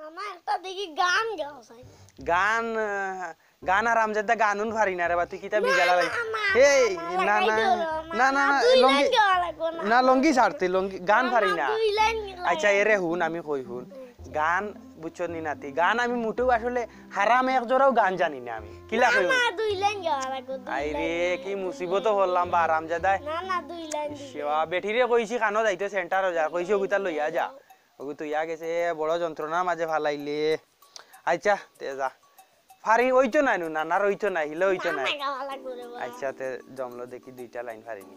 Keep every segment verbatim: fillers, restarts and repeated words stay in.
আমার একটা দেখি গান গাও চাই। গান আহ, গান আর আমজাদা গান হুন পারি না রে বা, তুই কিতা বিজালা লাগে? না, না, এই না, না লাগাই না দিও না, না না না দুই লাইন লঙ্গি গাওয়া লাগবো না। না লঙ্গি ছাড়তে লঙ্গি গান পারি না। দুই লাইন গাওয়া আচ্ছা এরে হুন, আমি কই হুন, গান বুঝছস নি নাতি, গান আমি মুটেও আসলে হারাম এক জোড়াও গান জানি না আমি। কিলা কই না, দুই লাইন গাওয়া লাগবো, দুই আই রে, লাইন। কি মুসিবত করলাম বা আরামজাদায়। না, না, দুই লাইন দিবি। সেবা বেটিরে কইছি কানো যাইতো সেন্টারো যা, কইছি ওগুতা লইয়া যা। ওগু তুইয়া গেছে, বড় যন্ত্রণার মাঝে ফালাইলে। আচ্ছা তে যা, ফারি অইতো নায় নু, নানার অইতো নায়, হিলে অইতো না, নায়। না, গাওয়া লাগবো রে বাবা। আচ্ছা তে জমলো দেখি দুইটা লাইন ফারিনি।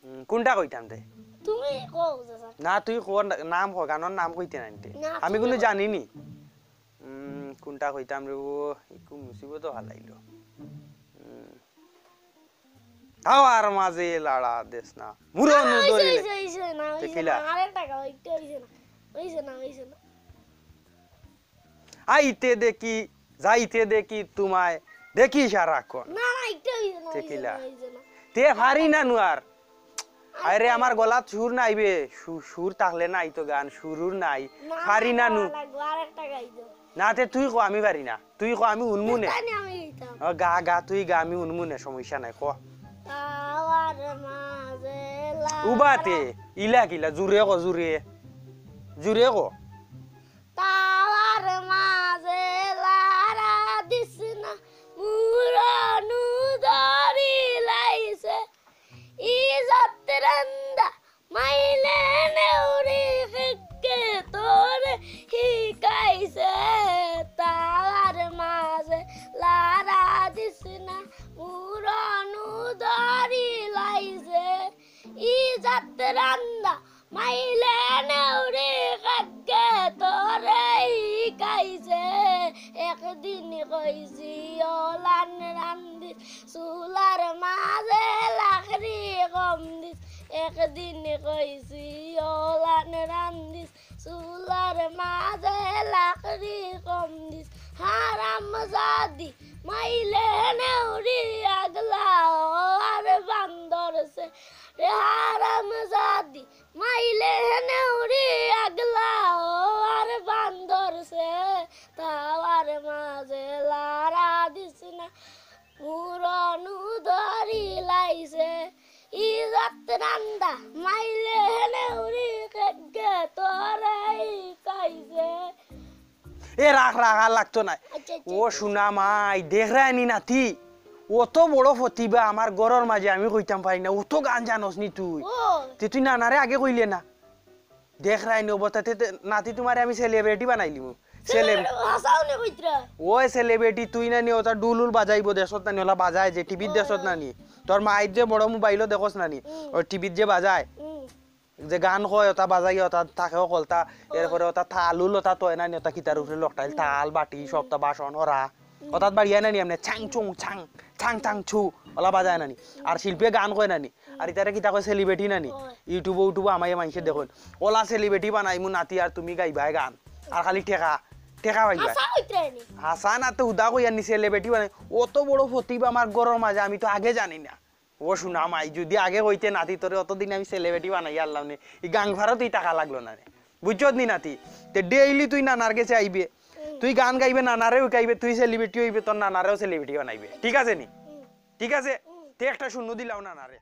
উম, কোনটা কইতাম তে? তুমি কও, চাচা। না তুই কো, নাম কো, গানর নাম কইতে নায় তে। না, আমি তুমি কুনু কও। জানি নি। উম, কোনটা কইতাম রে ও, একটু মুসিবত ফালাইলো। উম, হাওয়ার মাঝে লাড়া দেস না, মুরনু অইছে, ধরিলে। অইছে, অইছে না, অইছে কিলা? না, আরেকটা গাও, একটু অইছে না, অইছে না, অইছে না। আইতে দেখি, যাইতে দেখি তোমায়, দেখি সারাক্ষণ। না, না, একটু অইছে না, তে অইছে কিলা? না, অইছে না। তে ফারি না নু আর। আরে আমার গলাত সুর নাই বে, সু- সুর থাকলে নাই তো গান, সুরুর নাই। না, ফারি না নু। গাওয়া লাগবো, আরেকটা গাই দাও। না তে তুই কো আমি ফারি না, তুই কো আমি হুনমু নে। তাই না আমি গাইতাম। ও, গা গা তুই গা, আমি হুনমু নে, সমস্যা নাই, কো। তাওয়ার মাঝে লা- উবাতে ইলা কিলা, জুরে কো, জুরে, জুরে কো। তাওয়ার মাঝে লাড়া দিস না, মুরনু ধরি লাইছে। ইজত রান্দা মাইলে নেউরি খেকে তোরে হিকাইছে। তাওয়ার মাঝে লাড়া দিস না, মুরনু ধরি লাইছে। ইজত রান্দা মাইলে নেউরি খেকে তোরে হিকাইছে। একদিন কইছি ওলান রান্দিস, চুলার মাঝে লাকড়ি কম দিস। একদিন কইছি ওলান রান্দিস, চুলার মাঝে লাকড়ি কম দিস। হারাম জাদি মাইলে নেউরি আগলা, ও আর বান্দর সে রে হারাম জাদি মাইলে নেউরি আগলা, ও আর বান্দর সে। তাওয়ার মাঝে লাড়া দিস না, মুরনু ধরি লাইছে। ইজত রান্দা মাইলে নেউরি খেকে তোরে হিকাইছে। এ রাখ রাখ, আর লাগতো না। আচ্ছা, আচ্ছা, ও সোনা মাই, দেখরায় নি নাতি, অত বড় প্রতিভা আমার ঘরর মাঝে, আমি কইতাম পারি না, অত গান জানস নি তুই। ও, তে তুই নানারে আগে কইলে না। দেখরায় নি অবস্থা, তে, তে, নাতি তোমারে আমি সেলিব্রিটি বানাইলিমু। সেলিব হাসাও নে কইতরা। ওই সেলিব্রিটি তুই না নি, ওটা ডুলুল বাজাইবো দেশত না নি, ওলা বাজায় যে টিভিত দেশত না নি। তোর মাইর যে বড় মোবাইলও দেখোস না নি, ওই টিভিত যে বাজায়, হুম। যে গান কয় ওটা বাজাই, ওটা থাকে কলতা, এরপরে ওটা থালুল ওটা তয় না নি, ওটা কিতার উপরে লকটাইল, থাল, বাটি, সবটা বাসন, হরা। ওটাত বাড়িয়া না নি এমনি ছাং চুং ছাং, ছাং ছাং ছু, ওলা বাজায় না নি। আর শিল্পীয়ে গান কয় না নি। আর ইতারে কিতা কয় সেলিব্রিটি না নি। ইউটিউবে, ইউটিউবে আমায় মাইনষে দেখইন। ওলা সেলিব্রিটি বানাইমু নাতি আর তুমি গাইবায় গান। আর খালি টেকা, টেকা পাইবায়। হাসা কইতরা নি। হাসা না তো হুদা কইয়ার নি সেলিব্রিটি বানাই। অত বড় প্রতিভা আমার ঘরর মাঝে আমি তো আগে জানি না। ও সোনা মাই, যুদি আগে কইতে নাতি তোরে অতদিন আমি সেলিব্রিটি বানাইয়া আনলাম নি। ই গাং ফারো তুই টাকা লাগলো না রে। বুঝছত নি নাতি? তে ডেইলি তুই নানার গেছে আইবে। তুই গান গাইবে, নানারেও গাইবে, তুই সেলিব্রিটি অইবে, তোর নানারেও সেলিব্রিটি বানাইবে। ঠিক আছে নি? ঠিক আছে? তে একটা শূন্য দিলাও নানারে।